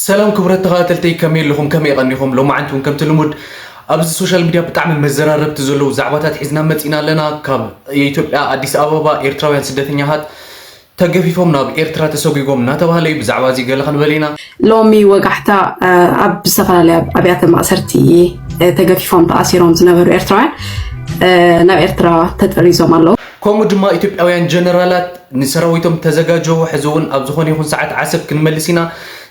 ሰላም ክቡራት ተኸታተልተይ፣ ከመይ ኣለኹም? ከመይ ቀኒኹም? ሎማዓንቲ እውን ከምቲ ልሙድ ኣብዚ ሶሻል ሚድያ ብጣዕሚ መዘራረብቲ ዘለዉ ዛዕባታት ሒዝና መፂና ኣለና። ካብ የኢትዮጵያ ኣዲስ ኣበባ ኤርትራውያን ስደተኛታት ተገፊፎም ናብ ኤርትራ ተሰጒጎም እናተባህለ እዩ። ብዛዕባ እዚ ገለ ክንበል ኢና። ሎሚ ወጋሕታ ኣብ ዝተፈላለያ ኣብያተ ማእሰርቲ ተገፊፎም ተኣሲሮም ዝነበሩ ኤርትራውያን ናብ ኤርትራ ተጠሪዞም ኣለዉ። ከምኡ ድማ ኢትዮጵያውያን ጀነራላት ንሰራዊቶም ተዘጋጀዉ፣ ሕዚ እውን ኣብ ዝኾነ ይኹን ሰዓት ዓሰብ ክንመልስ ኢና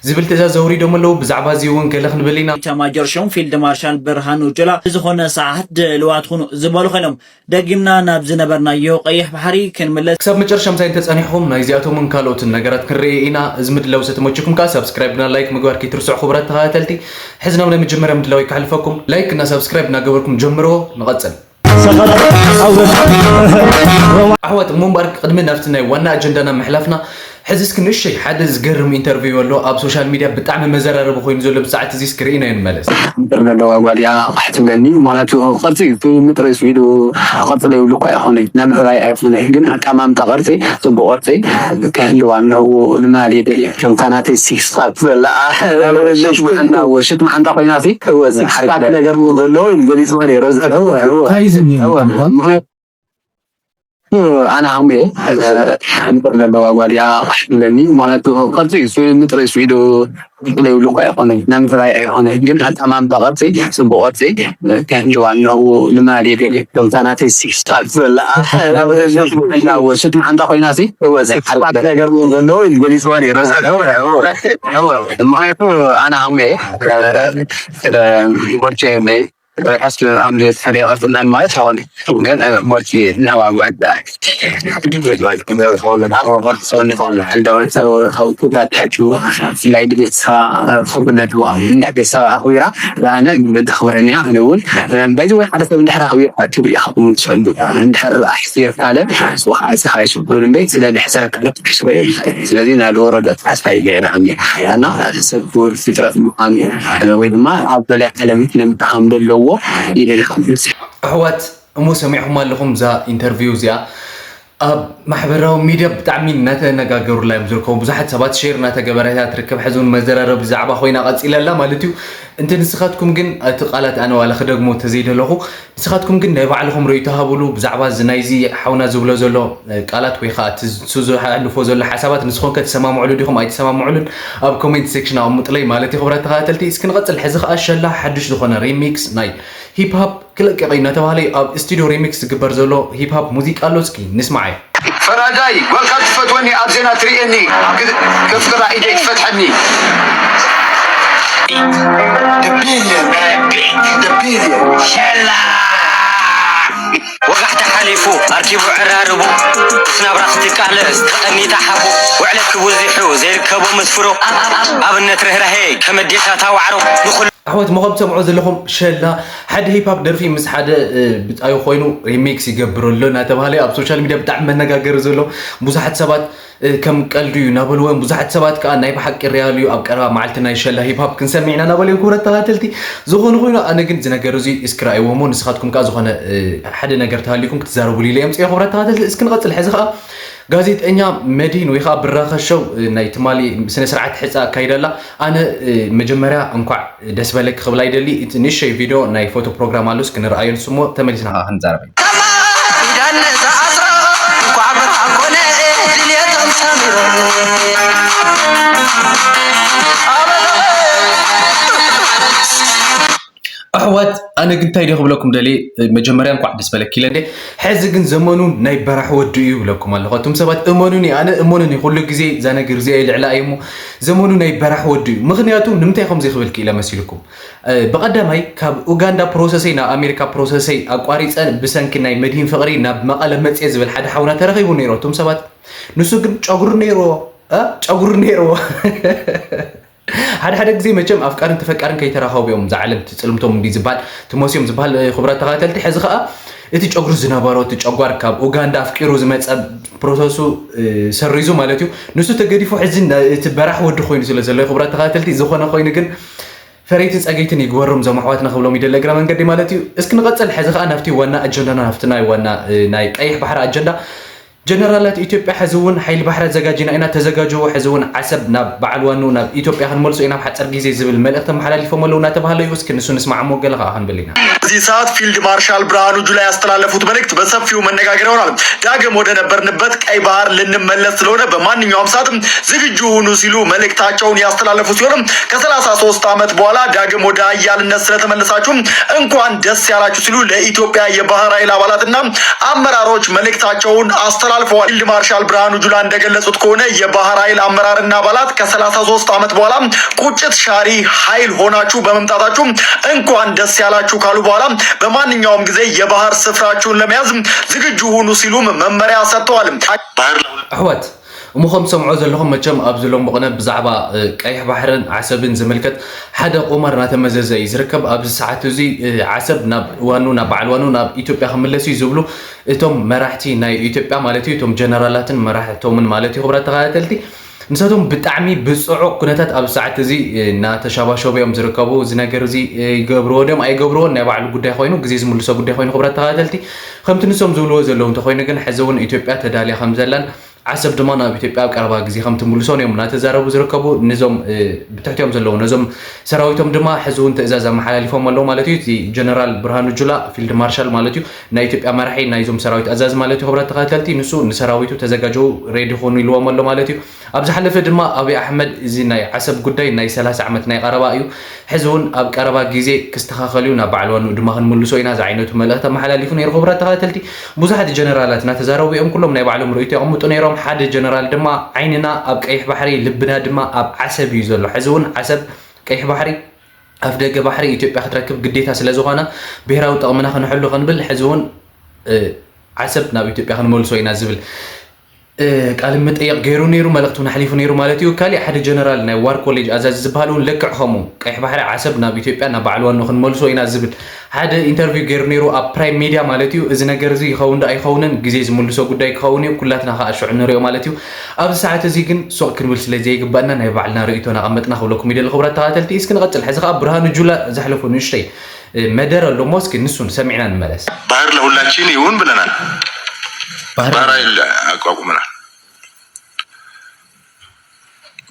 ዝብል ትእዛዝ ኣውሪዶም ኣለዉ። ብዛዕባ እዚ እውን ገለ ክንብል ኢና። ኢታማጆር ሹም ፊልድ ማርሻል ብርሃኑ ጁላ ብዝኾነ ሰዓት ድልዋት ኩኑ ዝበሉ ኮይኖም፣ ደጊምና ናብ ዝነበርናዮ ቀይሕ ባሕሪ ክንምለስ። ክሳብ መጨረሻ ምሳይ እንተጸኒሕኩም ናይዚኣቶምን ካልኦትን ነገራት ክንርኢ ኢና። እዚ ምድላው ዝተመቸኩም ከኣ ሳብስክራይብ እና ላይክ ምግባር ከይትርስዑ ክቡራት ተኸታተልቲ። ሕዚ ናብ ናይ መጀመርያ ምድላው ከሕልፈኩም። ላይክ እና ሳብስክራይብ እናገበርኩም ጀምርዎ። ንቐጽል። ኣሕዋት፣ እሞ እምበኣር ቅድሚ ናብቲ ናይ ዋና ኣጀንዳና ምሕላፍና፣ ሕዚ እስኪ ንእሽተይ ሓደ ዝገርም ኢንተርቪው ኣሎ ኣብ ሶሻል ሚድያ ብጣዕሚ መዘራረቢ ኮይኑ ዘሎ ብሰዓት እዚ እስኪ ርኢናዮ ንመለስ። ምጥር ዘለዋ ጓል እያ ቃሕ ትብለኒ። ምኽንያቱ ቅርጺ እዩ፣ እቲ ምጥር እሱ ኢሉ ቅርጺ ዘይብሉ እኳ ኣይኮነ፣ ናይ ምዕባይ ኣይኮነ፣ ግን ኣቀማምጣ ቅርጺ፣ ጽቡቕ ቅርጺ ክህልዋ ኣለዎ ንማል ይደልየ። ከምታ ናተይ ሲክስ ፓክ ዘላ፣ ሽት መዓንጣ፣ ሽት መዓንጣ ኮይና ሲ፣ ሲክስ ፓክ ነገር ዘለዎ ገሊጽዎ ነይሩ። እንታይ እዩ ዝኒኦ? ምኽንያቱ ኣነ ሃሙየ ምጥር ዘለዋ ጓል እያ ቃሕ ትብለኒ። ምኽንያቱ ቅርጺ እዩ፣ እሱ ምጥር እሱ ኢሉ ዘይብሉ እኳ ኣይኮነ፣ ናይ ምፍራይ ኣይኮነ፣ ግን ኣቀማምጣ ቅርጺ፣ ጽቡቕ ቅርጺ ክህልዋ ኣለዎ ንማል ይደልየ። ከምታ ናተይ ሲክስ ፓክ ዘላ፣ ሽት መዓንጣ ኮይና ሲ፣ ሲክስ ፓክ ነገር ዘለዎ ገሊጽዎ ነይሩ። ምኽንያቱ ኣነ ሃሙየ ቦርቼ የብለይ። ራስ ኣምሌት ፈሪያ ቅርጽናን ማለት ሆነ ግን ሞቲ ናዋጓዳ ብላይ ድቤትካ ፈጉነድዋ እንዳ ቤተሰብ ኣኽቢራ ኣነ ተኽብረኒ ኣነ እውን ባይዚ ወይ ሓደ ሰብ እንድሕር ኣኽቢር ኣትብሪ ኢኻ ትሰሉ እንድሕር ኣሕሲር ካለ ስኻ ሽኩር እምበይ ስለ ድሕሰብ ካለ ትሕስበ ስለዚ ናይ ወረደ ተስፋ ይገይራ እና ሰብ ክቡር ፍጥረት ምዃኑ ወይ ድማ ኣብ በላይ ዓለም ክነምታ ከም ዘለዎ ኢለ ኣሕዋት እሞ ሰሚዕኹም ኣለኹም እዛ ኢንተርቪው እዚኣ ኣብ ማሕበራዊ ሚድያ ብጣዕሚ እናተነጋገሩላ እዮም ዝርከቡ። ብዙሓት ሰባት ሼር እናተገበረ እያ ትርከብ። ሕዚ እውን መዘራረቢ ዛዕባ ኮይና ቀፂላ ኣላ ማለት እዩ። እንተ ንስኻትኩም ግን እቲ ቃላት ኣነ ዋላ ክደግሞ እንተዘይደለኹ ንስኻትኩም ግን ናይ ባዕልኹም ርእይቶ ሃቡሉ ብዛዕባ እዚ ናይዚ ሓውና ዝብሎ ዘሎ ቃላት ወይ ከዓ እቲ ንሱ ዘሕልፎ ዘሎ ሓሳባት ንስኹም ከ ትሰማምዕሉ ዲኹም ኣይትሰማምዕሉን? ኣብ ኮሜንት ሴክሽን ኣቐምጡለይ ማለት እዩ። ክቡራት ተኸታተልቲ እስኪ ንቐፅል። ሕዚ ከዓ ሸላ ሓዱሽ ዝኾነ ሪሚክስ ናይ ሂፕ ሃፕ ክለቅቕ እዩ እናተባህለ እዩ ኣብ ስቱዲዮ ሪሚክስ ዝግበር ዘሎ ሂፕ ሃፕ ሙዚቃ ኣሎ። እስኪ ንስማዓዮ። ፈራዳይ ጓልካ ትፈትወኒ ኣብ ዜና ትርእየኒ ክፍቅራ ኢደይ ትፈትሐኒ። ወጋሕታ ሓሊፉ ኣርኪቡ ዕራርቡ ምስ ናብራ ክትቃለስ ተቐኒታ ሓቡ ውዕለት ክቡዚሑ ዘይርከቦ መስፍሮ ኣብነት ርህራሄ ከመዴታታ ዋዕሮ ንኹሉ ኣሕዋት ሞ ከም ትሰምዑ ዘለኹም ሸላ ሓደ ሂፕ ሃፕ ደርፊ ምስ ሓደ ብጻዩ ኮይኑ ሪሚክስ ይገብር ኣሎ እናተባህለ ኣብ ሶሻል ሚድያ ብጣዕሚ መነጋገሪ ዘሎ ብዙሓት ሰባት ከም ቀልዲ እዩ እናበልዎ እዮም። ብዙሓት ሰባት ከዓ ናይ ብሓቂ ሪያል እዩ ኣብ ቀረባ መዓልቲ ናይ ሸላ ሂፕ ሃፕ ክንሰምዕ ኢና እናበሉ እዮም ክቡራት ተኸታተልቲ። ዝኾነ ኮይኑ ኣነ ግን እዚ ነገር እዚ እስኪ ረኣይዎ እሞ ንስኻትኩም ከዓ ዝኾነ ሓደ ነገር ተሃልዩኩም ክትዛረቡሉ ኢለ የምፅኦ ክቡራት ተኸታተልቲ። እስኪ ንቐፅል። ሕዚ ከዓ ጋዜጠኛ መድህን ወይ ከዓ ብራኸ ሾው ናይ ትማሊ ስነ ስርዓት ሕፃ ኣካይዳ ኣላ። ኣነ መጀመርያ እንኳዕ ደስ በለክ ክብል ኣይደሊ። እቲ ንእሸይ ቪድዮ ናይ ፎቶ ፕሮግራም ኣሎ እስኪ ንርኣዮ ንሱ እሞ ተመሊስና ከዓ ክንዛረብ ኢና። ኣሕዋት ኣነ ግን እንታይ ደ ክብለኩም ደልየ መጀመርያ እንኳዕ ደስ በለክ ኢለ እንደ ሕዚ ግን ዘመኑ ናይ በራሕ ወዲ እዩ ይብለኩም ኣለኹ። እቶም ሰባት እመኑኒ ኣነ እመኑኒ ኩሉ ግዜ እዛ ነገር እዚኣ ይልዕላ እየ እሞ ዘመኑ ናይ በራሕ ወዲ እዩ። ምክንያቱ ንምንታይ ከምዚ ክብል ክኢለ መሲልኩም? ብቐዳማይ ካብ ኡጋንዳ ፕሮሰሰይ ናብ ኣሜሪካ ፕሮሰሰይ ኣቋሪፀ ብሰንኪ ናይ መድሂን ፍቕሪ ናብ መቐለ መፅየ ዝብል ሓደ ሓውና ተረኺቡ ነይሩ። እቶም ሰባት ንሱ ግን ጨጉሪ ነይርዎ ጨጉሪ ነይርዎ ሓደ ሓደ ግዜ መቸም ኣፍቃርን ተፈቃርን ከይተራኸቡ እዮም እዛ ዓለም ትፅልምቶም እንዲ ዝበሃል ትሞስዮም ዝበሃል ክቡራት ተኸታተልቲ። ሕዚ ከዓ እቲ ጨጉሪ ዝነበሮ እቲ ጨጓር ካብ ኡጋንዳ ኣፍቂሩ ዝመፀ ፕሮሰሱ ሰሪዙ ማለት እዩ። ንሱ ተገዲፉ ሕዚ እቲ በራሕ ወዲ ኮይኑ ስለ ዘሎ ክቡራት ተኸታተልቲ። ዝኾነ ኮይኑ ግን ፈረይትን ፀገይትን ይግበሮም እዞም ኣሕዋትና ክብሎም ይደለ እግረ መንገዲ ማለት እዩ። እስኪ ንቐፅል። ሕዚ ከዓ ናብቲ ዋና ኣጀንዳና ናብቲ ናይ ዋና ናይ ቀይሕ ባሕሪ ኣጀንዳ ጀነራላት ኢትዮጵያ ሕዚ እውን ሓይሊ ባሕሪ ኣዘጋጂና ኢና፣ ተዘጋጀዉ፣ ሕዚ እውን ዓሰብ ናብ በዓል ዋንኡ ናብ ኢትዮጵያ ክንመልሶ ኢና ኣብ ሓፂር ግዜ ዝብል መልእኽቲ ኣመሓላሊፎም ኣለዉ እናተባህለ እዩ። እስኪ ንሱ ንስማዕሞ ገለ ከዓ ክንብል ኢና። በዚህ ሰዓት ፊልድ ማርሻል ብርሃኑ ጁላ ያስተላለፉት መልእክት በሰፊው መነጋገሪያ ሆኗል። ዳግም ወደ ነበርንበት ቀይ ባህር ልንመለስ ስለሆነ በማንኛውም ሰዓት ዝግጁ ሁኑ ሲሉ መልእክታቸውን ያስተላለፉ ሲሆን ከ33 ዓመት በኋላ ዳግም ወደ ሀያልነት ስለተመለሳችሁ እንኳን ደስ ያላችሁ ሲሉ ለኢትዮጵያ የባህር ኃይል አባላትና አመራሮች መልእክታቸውን አስተላልፈዋል። ፊልድ ማርሻል ብርሃኑ ጁላ እንደገለጹት ከሆነ የባህር ኃይል አመራርና አባላት ከ33 ዓመት በኋላ ቁጭት ሻሪ ኃይል ሆናችሁ በመምጣታችሁ እንኳን ደስ ያላችሁ ካሉ በኋላ በማንኛውም ጊዜ የባህር ስፍራችሁን ለመያዝ ዝግጁ ሁኑ ሲሉም መመሪያ ሰጥተዋል። ባህር ኣሕዋት እሞ ከም ትሰምዖ ዘለኹም መቸም ኣብዚ ሎሚ ቅነ ብዛዕባ ቀይሕ ባሕርን ዓሰብን ዝምልከት ሓደ ቁማር እናተመዘዘ እዩ ዝርከብ። ኣብዚ ሰዓት እዚ ዓሰብ ናብ ዋኑ ናብ በዓል ዋኑ ናብ ኢትዮጵያ ክምለስ እዩ ዝብሉ እቶም መራሕቲ ናይ ኢትዮጵያ ማለት እዩ እቶም ጀነራላትን መራሕቶምን ማለት እዩ። ክብራት ተኸታተልቲ ንሳቶም ብጣዕሚ ብፅዑቕ ኩነታት ኣብ ሰዓት እዚ እናተሻባሸቡ እዮም ዝርከቡ። እዚ ነገር እዚ ይገብርዎ ድዮም ኣይገብርዎን ናይ ባዕሉ ጉዳይ ኮይኑ ግዜ ዝምልሶ ጉዳይ ኮይኑ ክብራት ተኸታተልቲ ከምቲ ንሶም ዝብልዎ ዘለዉ እንተኮይኑ ግን ሕዚ እውን ኢትዮጵያ ተዳልያ ከም ዘላን ዓሰብ ድማ ናብ ኢትዮጵያ ኣብ ቀረባ ግዜ ከም ትምልሶን እዮም እናተዛረቡ ዝርከቡ። ንዞም ብትሕቲኦም ዘለዉ ነዞም ሰራዊቶም ድማ ሕዚ እውን ትእዛዝ ኣመሓላሊፎም ኣለዉ ማለት እዩ። እቲ ጀነራል ብርሃኑ ጁላ ፊልድ ማርሻል ማለት እዩ ናይ ኢትዮጵያ መራሒ ናይዞም ሰራዊት ኣዛዚ ማለት እዩ። ክብራት ተኸታተልቲ ንሱ ንሰራዊቱ ተዘጋጀው ሬዲ ኾኑ ኢልዎም ኣሎ ማለት እዩ። ኣብ ዝሓለፈ ድማ ኣብይ ኣሕመድ እዚ ናይ ዓሰብ ጉዳይ ናይ 30 ዓመት ናይ ቀረባ እዩ። ሕዚ እውን ኣብ ቀረባ ግዜ ክስተኻኸል እዩ ናብ በዓል ዋንኡ ድማ ክንምልሶ ኢና ዝዓይነቱ መልእኽቲ ኣመሓላሊፉ ነይሩ። ክቡራት ተኸታተልቲ ብዙሓት ጀነራላት እናተዛረቡ እዮም። ኩሎም ናይ ባዕሎም ርእይቶ የቐምጡ ነይሮም። ሓደ ጀነራል ድማ ዓይንና ኣብ ቀይሕ ባሕሪ ልብና ድማ ኣብ ዓሰብ እዩ ዘሎ። ሕዚ እውን ዓሰብ ቀይሕ ባሕሪ ኣፍ ደገ ባሕሪ ኢትዮጵያ ክትረክብ ግዴታ ስለዝኾነ ብሄራዊ ጥቕምና ክንሕሉ ክንብል ሕዚ እውን ዓሰብ ናብ ኢትዮጵያ ክንመልሶ ኢና ዝብል ቃል መጠየቕ ገይሩ ነይሩ፣ መልእኽቲ እውን ኣሕሊፉ ነይሩ ማለት እዩ። ካሊእ ሓደ ጀነራል ናይ ዋር ኮሌጅ ኣዛዚ ዝበሃል እውን ልክዕ ከምኡ ቀይሕ ባሕሪ ዓሰብ ናብ ኢትዮጵያ ናብ በዓል ዋንኡ ክንመልሶ ኢና ዝብል ሓደ ኢንተርቪው ገይሩ ነይሩ ኣብ ፕራይም ሚድያ ማለት እዩ። እዚ ነገር እዚ ይኸውን ዶ ኣይኸውንን ግዜ ዝምልሶ ጉዳይ ክኸውን እዩ። ኩላትና ከዓ ሽዑ ንሪኦ ማለት እዩ። ኣብዚ ሰዓት እዚ ግን ሱቕ ክንብል ስለ ዘይግባእና ናይ ባዕልና ርእይቶ እናቐመጥና ክብለኩም ይደሊ። ክቡራት ተኸታተልቲ እስኪ ንቐፅል። ሕዚ ከዓ ብርሃኑ ጁላ ዘሕለፎ ንእሽተይ መደረ ኣሎ እሞ እስኪ ንሱን ሰሚዕና ንመለስ። ባህር ለሁላችን ይሁን ብለናል። ባህር ኃይል አቋቁመናል።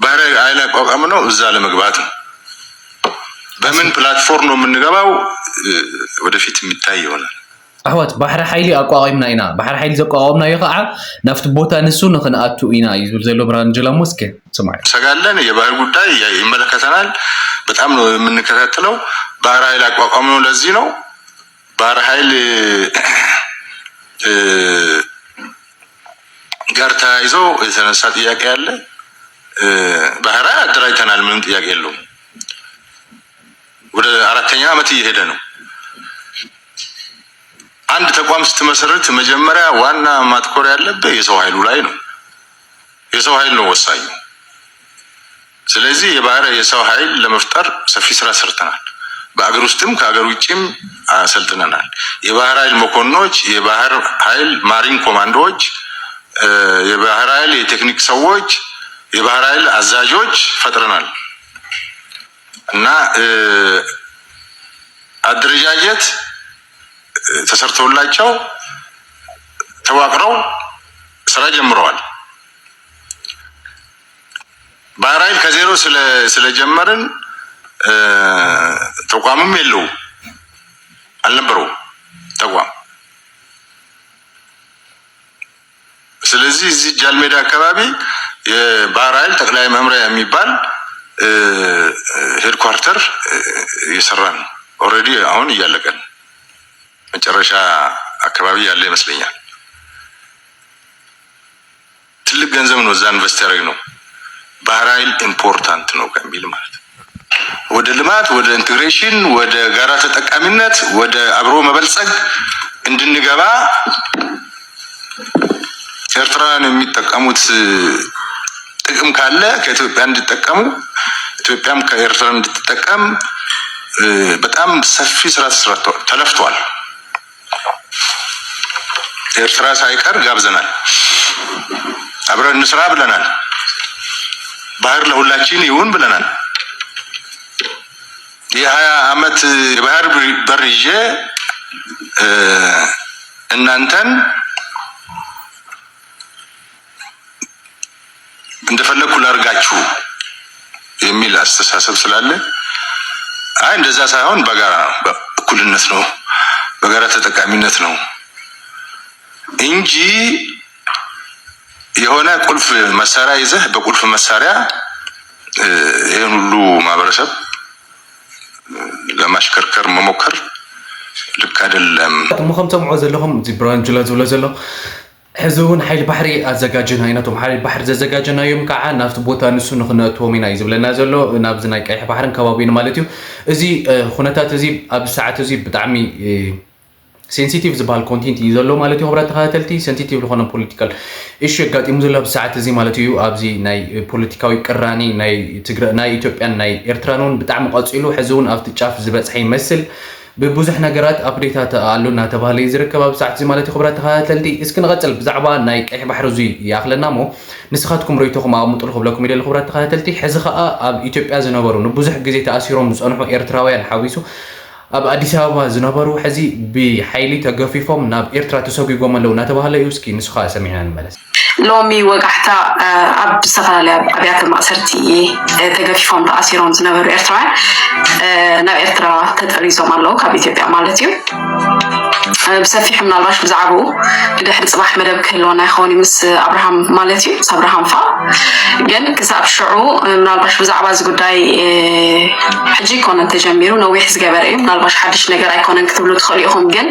ባህር ኃይል አቋቋም ነው እዛ ለመግባት ነው። በምን ፕላትፎርም ነው የምንገባው? ወደፊት የሚታይ ይሆናል። ኣሕዋት ባሕሪ ሓይሊ ኣቋቒምና ኢና። ባሕሪ ሓይሊ ዘቋቋምናዮ ከዓ ናብቲ ቦታ ንሱ ንክንኣቱ ኢና እዩ ዝብል ዘሎ ብርሃኑ ጁላ። እሞ እስኪ ስማዕ። ሰጋለን የባህር ጉዳይ ይመለከተናል። በጣም ነው የምንከታተለው። ባህር ኃይል አቋቋም ነው ለዚህ ነው። ባህር ኃይል ጋር ተያይዞ የተነሳ ጥያቄ አለ። ባህር ኃይል አደራጅተናል፣ ምንም ጥያቄ የለውም። ወደ አራተኛ ዓመት እየሄደ ነው። አንድ ተቋም ስትመሰርት መጀመሪያ ዋና ማትኮር ያለብህ የሰው ኃይሉ ላይ ነው። የሰው ኃይል ነው ወሳኙ። ስለዚህ የባህር የሰው ኃይል ለመፍጠር ሰፊ ስራ ሰርተናል። በአገር ውስጥም ከአገር ውጭም አሰልጥነናል። የባህር ኃይል መኮንኖች፣ የባህር ኃይል ማሪን ኮማንዶዎች፣ የባህር ኃይል የቴክኒክ ሰዎች፣ የባህር ኃይል አዛዦች ፈጥረናል እና አደረጃጀት ተሰርተውላቸው ተዋቅረው ስራ ጀምረዋል። ባህር ኃይል ከዜሮ ስለጀመርን ተቋምም የለው አልነበረው ተቋም። ስለዚህ እዚህ ጃልሜዳ አካባቢ የባህር ኃይል ጠቅላይ መምሪያ የሚባል ሄድኳርተር እየሰራን ነው። ኦልሬዲ አሁን እያለቀን መጨረሻ አካባቢ ያለ ይመስለኛል። ትልቅ ገንዘብ ነው እዛ ኢንቨስት ያደረግነው። ባህር ኃይል ኢምፖርታንት ነው ከሚል ማለት ነው። ወደ ልማት፣ ወደ ኢንቴግሬሽን፣ ወደ ጋራ ተጠቃሚነት፣ ወደ አብሮ መበልጸግ እንድንገባ ኤርትራውያን የሚጠቀሙት ጥቅም ካለ ከኢትዮጵያ እንዲጠቀሙ ኢትዮጵያም ከኤርትራ እንድትጠቀም በጣም ሰፊ ስራ ተለፍቷል። ኤርትራ ሳይቀር ጋብዘናል። አብረን እንስራ ብለናል። ባህር ለሁላችን ይሁን ብለናል። የ20 ዓመት የባህር በር ይዤ እናንተን እንደፈለግኩ ላርጋችሁ የሚል አስተሳሰብ ስላለ፣ አይ እንደዛ ሳይሆን በጋራ እኩልነት ነው፣ በጋራ ተጠቃሚነት ነው እንጂ የሆነ ቁልፍ መሳሪያ ይዘህ በቁልፍ መሳሪያ ይህን ሁሉ ማህበረሰብ ለማሽከርከር መሞከር ልክ አይደለም። እሞ ከም ትሰምዑ ዘለኹም እዚ ብራንጁላ ዝብሎ ዘሎ ሕዚ እውን ሓይሊ ባሕሪ ኣዘጋጀና ኢና። እቶም ሓይሊ ባሕሪ ዘዘጋጀናዮም ከዓ ናብቲ ቦታ ንሱ ንክነእትዎም ኢና እዩ ዝብለና ዘሎ፣ ናብዚ ናይ ቀይሕ ባሕርን ከባቢን ማለት እዩ። እዚ ኩነታት እዚ ኣብዚ ሰዓት እዚ ብጣዕሚ ሴንሲቲቭ ዝበሃል ኮንቴንት እዩ ዘሎ ማለት እዩ። ክብራት ተኸታተልቲ፣ ሴንሲቲቭ ዝኾነ ፖለቲካል ኢሹ የጋጢሙ ዘሎ ኣብዚ ሰዓት እዚ ማለት እዩ። ኣብዚ ናይ ፖለቲካዊ ቅራኒ ናይ ኢትዮጵያን ናይ ኤርትራን እውን ብጣዕሚ ቀፂሉ፣ ሕዚ እውን ኣብቲ ጫፍ ዝበፅሐ ይመስል። ብብዙሕ ነገራት ኣፕዴታት ኣሎ እናተባህለ እዩ ዝርከብ ኣብዚ ሰዓት እዚ ማለት እዩ። ክብራት ተኸታተልቲ፣ እስኪ ንቐፅል ብዛዕባ ናይ ቀይሕ ባሕሪ እዙይ ይኣኽለና እሞ ንስኻትኩም ርእይቶኹም ኣቐምጡሉ ክብለኩም ይደሊ። ክብራት ተኸታተልቲ፣ ሕዚ ኸኣ ኣብ ኢትዮጵያ ዝነበሩ ንብዙሕ ግዜ ተኣሲሮም ዝፀንሑ ኤርትራውያን ሓዊሱ ኣብ ኣዲስ ኣበባ ዝነበሩ ሕዚ ብሓይሊ ተገፊፎም ናብ ኤርትራ ተሰጒጎም ኣለዉ እናተባህለ እዩ። እስኪ ንሱ ኸኣ ሰሚዕና ንመለስ። ሎሚ ወጋሕታ ኣብ ዝተፈላለያ ኣብያተ ማእሰርቲ ተገፊፎም ተኣሲሮም ዝነበሩ ኤርትራውያን ናብ ኤርትራ ተጠሪዞም ኣለዉ፣ ካብ ኢትዮጵያ ማለት እዩ። ብሰፊሑ ምናልባሽ ብዛዕባኡ ብድሕሪ ፅባሕ መደብ ክህልወና ይኸውን ምስ ኣብርሃም ማለት እዩ፣ ምስ ኣብርሃም ፋ ግን ክሳብ ሽዑ ምናልባሽ ብዛዕባ እዚ ጉዳይ ሕጂ ይኮነን ተጀሚሩ፣ ነዊሕ ዝገበረ እዩ። ምናልባሽ ሓድሽ ነገር ኣይኮነን ክትብሉ ትኽእሉ ኢኹም፣ ግን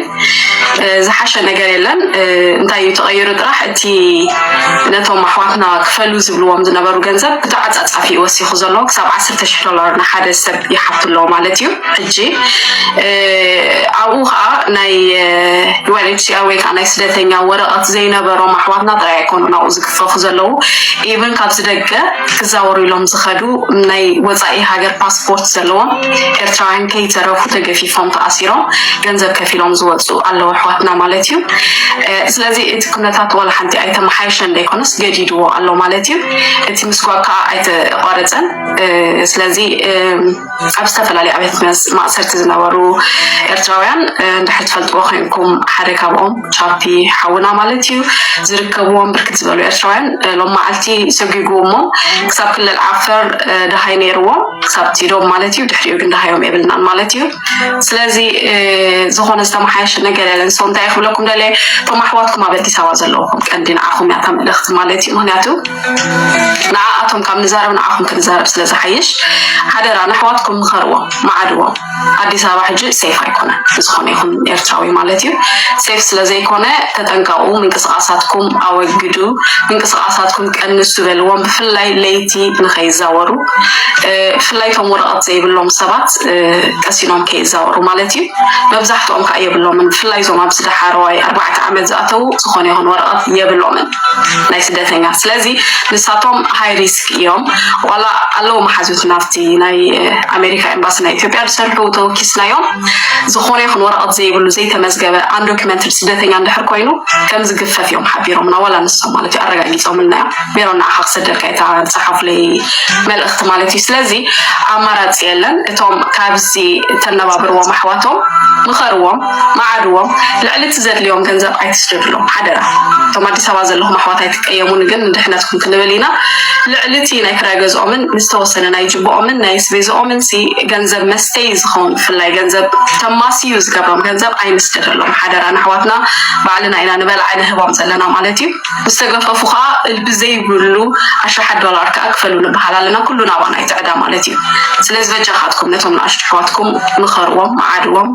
ዝሓሸ ነገር የለን። እንታይ እዩ ተቐይሩ ጥራሕ፣ እቲ ነቶም ኣሕዋትና ክፈሉ ዝብልዎም ዝነበሩ ገንዘብ ብተዓፃፃፊ እዩ ወሲኹ ዘሎ። ክሳብ ዓሰርተ ሽሕ ዶላር ንሓደ ሰብ ይሓቱ ኣለዉ ማለት እዩ። ሕጂ ኣብኡ ከዓ ናይ ዩኤንኤችሲኣር ወይ ከዓ ናይ ስደተኛ ወረቐት ዘይነበሮም ኣሕዋትና ጥራይ ኣይኮኑን ኣብኡ ዝግፈፉ ዘለዉ። ኢቨን ካብዚ ደገ ክዛወሩ ኢሎም ዝኸዱ ናይ ወፃኢ ሃገር ፓስፖርት ዘለዎም ኤርትራውያን ከይተረፉ ተገፊፎም ተኣሲሮም ገንዘብ ከፊሎም ዝወፁ ኣለዉ ኣሕዋትና ማለት እዩ። ስለዚ እቲ ኩነታት ዋላ ሓንቲ ኣይተመሓየሸን ዘይኮነስ ገዲድዎ ኣሎ ማለት እዩ። እቲ ምስጓግ ከዓ ኣይተቋረፀን። ስለዚ ኣብ ዝተፈላለዩ ኣብያተ ማእሰርቲ ዝነበሩ ኤርትራውያን እንድሕር ትፈልጥዎ ኮይንኩም ሓደ ካብኦም ቻፒ ሓውና ማለት እዩ ዝርከብዎም ብርክት ዝበሉ ኤርትራውያን ሎም መዓልቲ ሰጒጉ እሞ ክሳብ ክልል ዓፈር ደሃይ ነይርዎም ክሳብ ቲዶም ማለት እዩ። ድሕሪኡ ግን ደሃዮም የብልናን ማለት እዩ። ስለዚ ዝኾነ ዝተመሓየሸ ነገር የለን። ሰው እንታይ ክብለኩም ደለ እቶም ኣሕዋትኩም ኣብ ኣዲስ ኣበባ ዘለውኩም ቀንዲ ንዓኹም ያታ መልእኽቲ ማለት እዩ። ምክንያቱ ንዓኣቶም ካብ ንዛረብ ንዓኹም ክንዛረብ ስለ ዝሓይሽ ሓደራ ንኣሕዋትኩም ምኸርዎም፣ መዓድዎም። ኣዲስ ኣበባ ሕጂ ሴፍ ኣይኮነን፣ ዝኾነ ይኹን ኤርትራዊ ማለት እዩ። ሴፍ ስለ ዘይኮነ ተጠንቀቑ፣ ምንቅስቃሳትኩም ኣወግዱ፣ ምንቅስቃሳትኩም ቀንሱ በልዎም። ብፍላይ ለይቲ ንኸይዛወሩ፣ ብፍላይ እቶም ወረቐት ዘይብሎም ሰባት ቀሲኖም ከይዛወሩ ማለት እዩ። መብዛሕትኦም ከዓ የብሎምን፣ ብፍላይ እዞም ኣብዚ ደሓረዋይ ኣርባዕተ ዓመት ዝኣተዉ ዝኾነ ይኹን ወረቐት የብሎምን ናይ ስደተኛ። ስለዚ ንሳቶም ሃይ ሪስክ እዮም። ዋላ ኣለዉ መሓዙትና ኣብቲ ናይ ኣሜሪካ ኤምባሲ ናይ ኢትዮጵያ ዝሰርሑ ተወኪስናዮም። ዝኾነ ይኹን ወረቐት ዘይብሉ ዘይተመዝገበ ኣንዶኪመንትድ ስደተኛ እንድሕር ኮይኑ ከም ዝግፈፍ እዮም ሓቢሮምና። ዋላ ንሶም ማለት እዩ ኣረጋጊፆምልና እዮም። ሜሮን ንዓኻ ክሰደልካ እየ እታ ዝፀሓፉለይ መልእኽቲ ማለት እዩ። ስለዚ ኣማራፂ የለን። እቶም ካብዚ ተነባብርዎም ኣሕዋቶም ምኸርዎም፣ መዓድዎም። ልዕሊ እቲ ዘድልዮም ገንዘብ ኣይትስደድሎም ሓደራ። እቶም ኣዲስ ኣበባ ዘለኹም ኣሕዋት ኣይትቀየሙኒ፣ ግን ንድሕነትኩም ክንብል ኢና። ልዕሊ እቲ ናይ ክራይ ገዝኦምን ዝተወሰነ ናይ ጅብኦምን ናይ ኣስቤዝኦምን ሲ ገንዘብ መስተይ ዝኸውን ብፍላይ ገንዘብ ተማስዩ ዝገብሮም ገንዘብ ኣይንስደደሎም ሓደራ። ንኣሕዋትና ባዕልና ኢና ንበልዓ ንህቦም ዘለና ማለት እዩ። ምስ ተገፈፉ ከዓ ብዘይብሉ ኣሽሓት ዶላር ከዓ ክፈሉ ንበሃል ኣለና። ኩሉ ናባና እዩ እቲ ዕዳ ማለት እዩ። ስለዚ በጃኻትኩም ነቶም ንኣሽቱ ኣሕዋትኩም ምኸርዎም፣ መዓድዎም።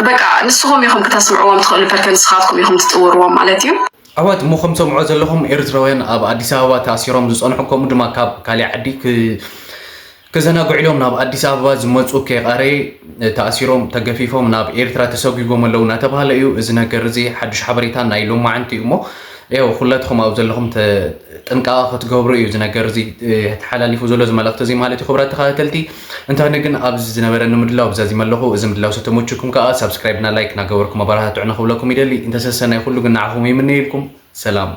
በቃ ንስኹም ኢኹም ክተስምዕዎም ትኽእሉ፣ ፐርከ ንስኻትኩም ኢኹም ትጥውርዎም ማለት እዩ። ኣሕዋት እሞ ከም ትሰምዑ ዘለኹም ኤርትራውያን ኣብ ኣዲስ ኣበባ ተኣሲሮም ዝፀንሑ ከምኡ ድማ ካብ ካሊእ ዓዲ ክ- ክዘናግዑ ኢሎም ናብ ኣዲስ ኣበባ ዝመፁ ኬቃሬ ተኣሲሮም ተገፊፎም ናብ ኤርትራ ተሰጒጎም ኣለዉ እናተባህለ እዩ። እዚ ነገር እዚ ሓዱሽ ሓበሬታ ናይ ሎማዓንቲ እዩ እሞ ያው ኩላትኹም ኣብ ዘለኹም ተ- ጥንቃቐ ክትገብሩ እዩ እዚ ነገር እዚ ተሓላሊፉ ዘሎ እዚ መልእኽቲ እዚ ማለት እዩ። ክቡራት ተኸታተልቲ እንተኾነ ግን ኣብዚ ዝነበረኒ ምድላው ብዛ ዚመ ኣለኹ። እዚ ምድላው ሰተመችኩም ከዓ ሳብስክራይብ እና ላይክ እናገበርኩም ኣበረታትዑ ንክብለኩም ይደሊ። እንተሰሰናይ ኩሉ ግን ንዓኹም ይምነየልኩም። ሰላም።